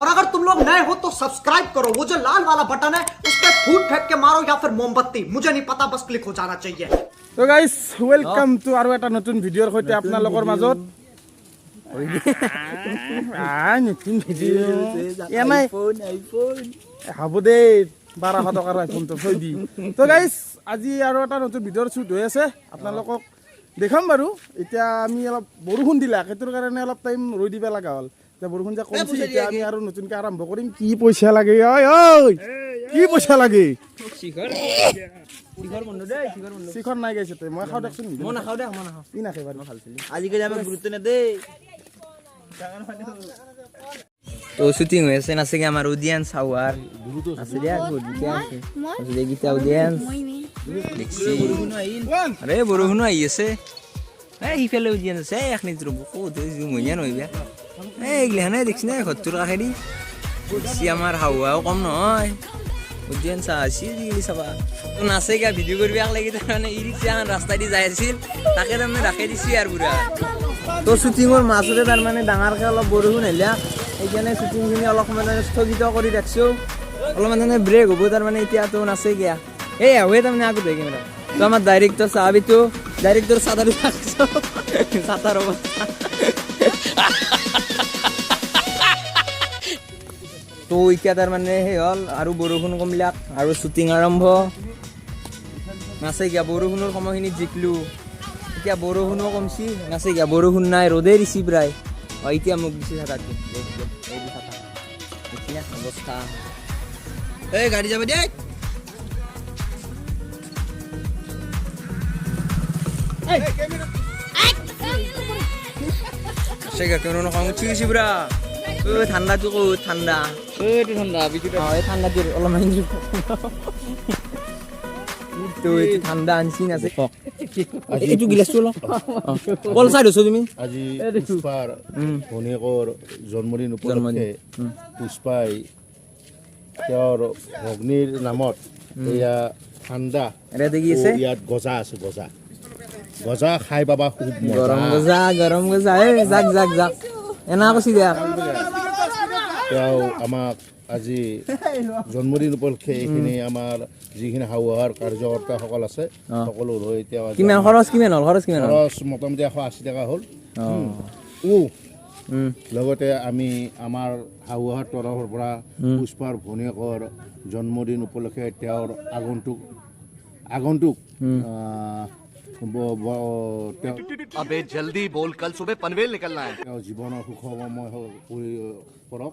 और अगर तुम लोग नए हो तो सब्सक्राइब करो, वो जो लाल वाला बटन है उस पर फूट फेंक के मारो या फिर मोमबत्ती, मुझे नहीं पता, बस क्लिक हो जाना चाहिए। তো গাইছ, welcome to আৰু এটা নতুন ভিডিঅ'ৰ সৈতে আপোনালোকৰ মাজত। নতুন ভিডিঅ' এনেই হ'ব দেই, 1200 টকাৰ আইফোনটো থৈ দি। তো গাইছ, আজি আৰু এটা নতুন ভিডিঅ'ৰ শ্বুট হৈ আছে, আপোনালোকক দেখাম বাৰু। এতিয়া আমি অলপ বৰষুণ দিলাক, সেইটোৰ কাৰণে অলপ টাইম ৰৈ দিব লগা হ'ল। এতিয়া বৰষুণ যে কমছে, এতিয়া আমি আৰু নতুনকৈ আৰম্ভ কৰিম। কি পইচা লাগে ঐ? ঐ, কি পইচা লাগে? শিখৰ নাই গাইছে, তই মই খাওঁ দেচোন। মই নাখাওঁ দে, মই নাখাওঁ। কি নাখাই বাৰু? আজিকালি আমাক গুৰুত্ব নেদে। তো শুটিং হৈ আছে, নাছে আমাৰ অডিয়েন্স হাৱাৰ আছে দিয়া, বহুত আছে আছে অডিয়েন্স দেখছি। আৰে, বৰষুণো আহি আছে। এই সিফালে অডিয়েন্স আছে। এই এক মিনিট ৰ'ব, ক'ত জুম হৈ নহয় বিয়া। এই এইগিলাখানে দেখছি না ঘৰটোৰ কাষেদি দেখছি। আমাৰ হাৱাও কম নহয়, অডিয়েন্স আছে আজিকালি চাবা। তো নাচে গা ভিডিঅ' কৰিব লাগি, তাৰমানে ই ৰিক্সা এখন ৰাস্তা দি যাই আছিল, তাকে তাৰমানে ৰাখি দিছি আৰু পুৰা। তো শ্বুটিঙৰ মাজতে তাৰমানে ডাঙৰকৈ অলপ বৰষুণ আহিলা, সেইকাৰণে শ্বুটিংখিনি অলপ সময় তাৰমানে স্থগিত কৰি ৰাখিছোঁ। অলপমান তাৰমানে ব্ৰেক হ'ব তাৰমানে। এতিয়াতো নাচে গিয়া। এই আহুৱে তাৰমানে আগতে কেমেৰা। তো আমাৰ ডাইৰেক্টৰ চাহাব, এইটো ডাইৰেক্টৰ চাদাৰ চাতাৰ অৱস্থা। তো এতিয়া তাৰমানে সেই হ'ল আৰু বৰষুণ কমলাক আৰু শ্বুটিং আৰম্ভ। নাচে গিয়া, বৰষুণৰ সময়খিনিত জিকলো, এতিয়া বৰষুণো কমছি। নাচে গিয়া, বৰষুণ নাই, ৰ'দে দিছি প্ৰায়। অঁ, এতিয়া মোক দিছে ছাতাটো। এই ছাতা দেখি না অৱস্থা। এই গাড়ী যাব দেই। কেমন খং উঠি গৈছে পুৰা। ঠাণ্ডাটো ক'ত ঠাণ্ডা? এইটো ঠাণ্ডা। অঁ, এই ঠাণ্ডাটোৰ অলপমান তো এইটো ঠাণ্ডা আনছি নাছে। এইটো গিলাচটো অলপ কল চাই দিছো তুমি। আজি পুষ্পাৰ ভনীয়েকৰ জন্মদিন উপলক্ষে পুষ্পাই তেওঁৰ ভগ্নীৰ নামত এয়া ঠাণ্ডা। ইয়াতে কি আছে? ইয়াত গজা আছে, গজা। গজা খাই পাবা, খুব মজা। গৰম গজা, গৰম গজা। এই যাক যাক যাক, এনা কৈছি দিয়া। তেওঁ আমাক আজি জন্মদিন উপলক্ষে এইখিনি আমাৰ যিখিনি হাওহাৰ কাৰ্যকৰ্তাসকল আছে, সকলো হৈ তেওঁ আজি কিমান খৰচ, কিমান হ'ল খৰচ, কিমান হ'ল? খৰচ মোটামুটি 180 টকা হ'ল। লগতে আমি আমাৰ হাওহাৰ তৰফৰ পৰা পুষ্পাৰ ভনীয়েকৰ জন্মদিন উপলক্ষে তেওঁৰ আগন্তুক তেওঁ अबे जल्दी बोल, कल सुबह पनवेल निकलना है। তেওঁ জীৱনৰ সুখময় কৰি কৰক,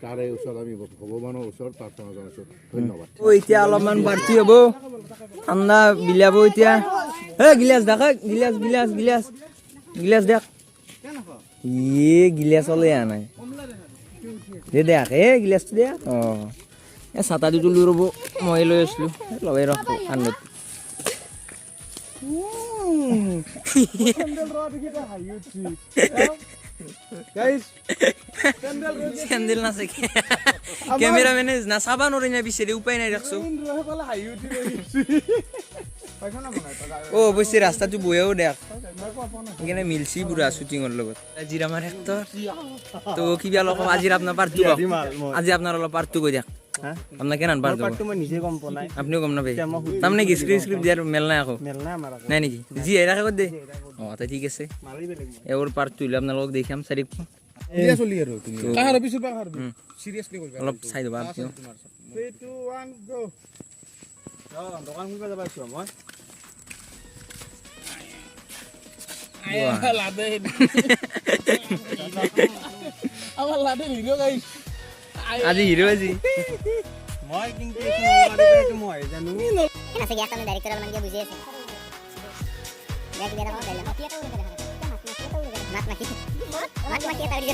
তাৰে ওচৰত আমি ভগৱানৰ ওচৰত প্ৰাৰ্থনা জনাইছোঁ। ধন্যবাদ। এতিয়া অলপমান পাৰ্টি হ'ব, ঠাণ্ডা বিলাব এতিয়া। হে গিলাচ দেখ, গিলাচ গিলাচ গিলাচ গিলাচ দেখ। ইয়ে গিলাচ ওলাই অহা নাই দে, দেখ, এ গিলাচটো দে। অঁ, এই ছাতাটো তুলি ৰ'ব, মই লৈ আছিলোঁ, লগাই ৰখ কান্ধত। চেন্দেল নাছে, কেমেৰামেনে না চাবা নোৱাৰি না বিচাৰি উপায় নাই ৰাখছো। অ, অৱশ্যে ৰাস্তাটো বহেও দেখ, সেইকাৰণে মিলছি পুৰা শ্বুটিঙৰ লগত। আজিৰ আমাৰ এক্টৰ তো কিবা অলপ আজিৰ আপোনাৰ পাৰ্টটো, আজি আপোনাৰ অলপ পাৰ্টটো কৈ দিয়ক। আপোনাৰ কেনেহেন পাৰ্টটো? মই নিজে গম পোৱা নাই। আপুনিও গম নাপায় তাৰমানে কি? স্ক্ৰিপ্ট স্ক্ৰিপ্ট দিয়াৰ মেল নাই আকৌ? মেল নাই আমাৰ। নাই নেকি? যি হেৰি ৰাখে দে। অঁ, তে ঠিক আছে, এওঁৰ পাৰ্টটো হ'লে আপোনালোকক দেখাম চাৰি। অলপ চাই দিব আপুনিও। 3 2 1 go। দোকান খুলিব যাব আছো মই। আমাৰ লাডেন হিৰো গাইছ। আজি হিৰো আজি। মই কিন্তু মই জানো। আছে গিয়া, তাৰমানে ডাইৰেক্টৰ অলপমান কিবা বুজি আছে। কিবা এটা ডাইলগ মাত মাখি মাত মাখি এটা উৰি।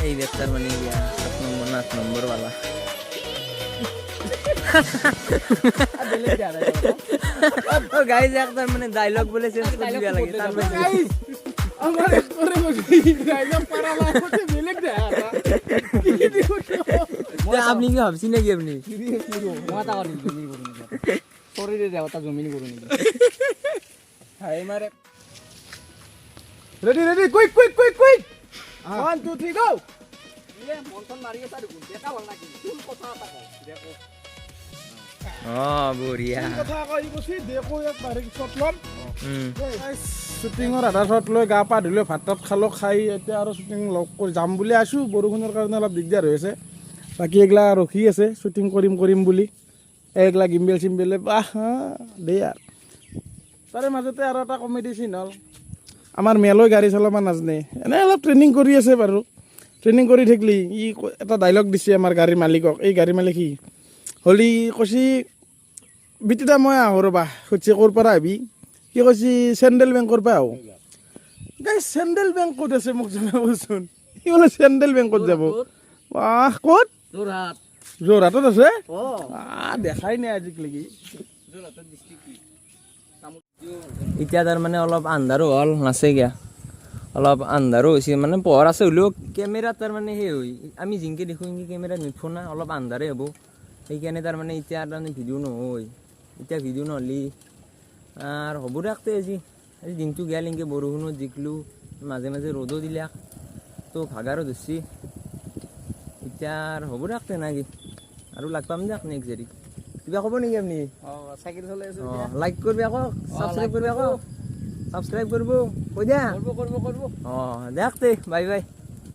এই বেটার মানে গিয়া 7 নম্বর না 8 নম্বর বালা। ও গাইজ, একবার মানে ডায়লগ বলে চেঞ্জ করে দিবা লাগে তার। আমাৰ এক্টৰে কৈছে ডাইলগ পাৰা নাই, কৈছে বেলেগ দেখা এটা। আপুনি কি ভাবছি নেকি আপুনি? মই এটা কৰিম, জমিন কৰোঁ নেকি? শৰীৰে দেহতা জমিন কৰোঁ নেকি? হাই মাৰে। Ready ready, quick quick quick quick, 1 2 3 go. অ বঢ়িয়া কথা কয় কৈছি দেখো, এক বাহিৰ শ্বট ল'ম। শ্বুটিঙৰ আধা শ্বট লৈ গা পা ধুলো, ভাত তাত খালোঁ, খাই এতিয়া আৰু শ্বুটিং লগ কৰি যাম বুলি আছোঁ। বৰষুণৰ কাৰণে অলপ দিগদাৰ হৈ আছে। বাকী এইগিলা ৰখি আছে শ্বুটিং কৰিম কৰিম বুলি, এইগিলা গিম্বেল চিম্বেলে বাহ দেই। আৰু তাৰে মাজতে আৰু এটা কমেডি চিন হ'ল, আমাৰ মেলৈ গাড়ী চলাব নাজানে, এনেই অলপ ট্ৰেইনিং কৰি আছে বাৰু। ট্ৰেইনিং কৰি থাকিলি ই এটা ডাইলগ দিছে আমাৰ গাড়ীৰ মালিকক। এই গাড়ীৰ মালিক সি হলি কৈছি, বিটিদা মই আহোঁ ৰ'বা। সুধছে ক'ৰ পৰা আহিবি? কি কৈছি, চেণ্ডেল বেংকৰ পৰা আহোঁ। গাই চেণ্ডেল বেংক ক'ত আছে মোক জনাবচোন। সি বোলে চেণ্ডেল বেংকত যাব। বাহ, ক'ত? যোৰহাট। যোৰহাটত আছে, দেখাই নাই আজিলৈকে। এতিয়া তাৰমানে অলপ আন্ধাৰো হ'ল নাচে গিয়া, অলপ আন্ধাৰো হৈছে, মানে পোহৰ আছে হ'লেও কেমেৰাত তাৰমানে সেই হয়, আমি জিংকে দেখোঁ সেনকে কেমেৰাত নুঠো না, অলপ আন্ধাৰে হ'ব। সেইকাৰণে তাৰমানে এতিয়া তাৰমানে ভিডিঅ' নহয়। এতিয়া ভিডিঅ' নহ'লে আৰু হ'ব দিয়ক। আজি আজি দিনটো গেল এনেকৈ, বৰষুণত জিকিলোঁ, মাজে মাজে ৰ'দো দিলাক, তো ভাগাৰো ধৰছি। এতিয়া আৰু হ'ব দিয়ক তে নাকি, আৰু লগ পাম দিয়ক নেক্সট হেৰি। কিবা ক'ব নেকি আপুনি? চাইকেল চলাই আছোঁ। লাইক কৰবি আকৌ, ছাবস্ক্ৰাইব কৰবি আকৌ, ছাবস্ক্ৰাইব কৰিব কৈ দিয়া। কৰিব কৰিব কৰিব। দিয়ক তে, বাই বাই।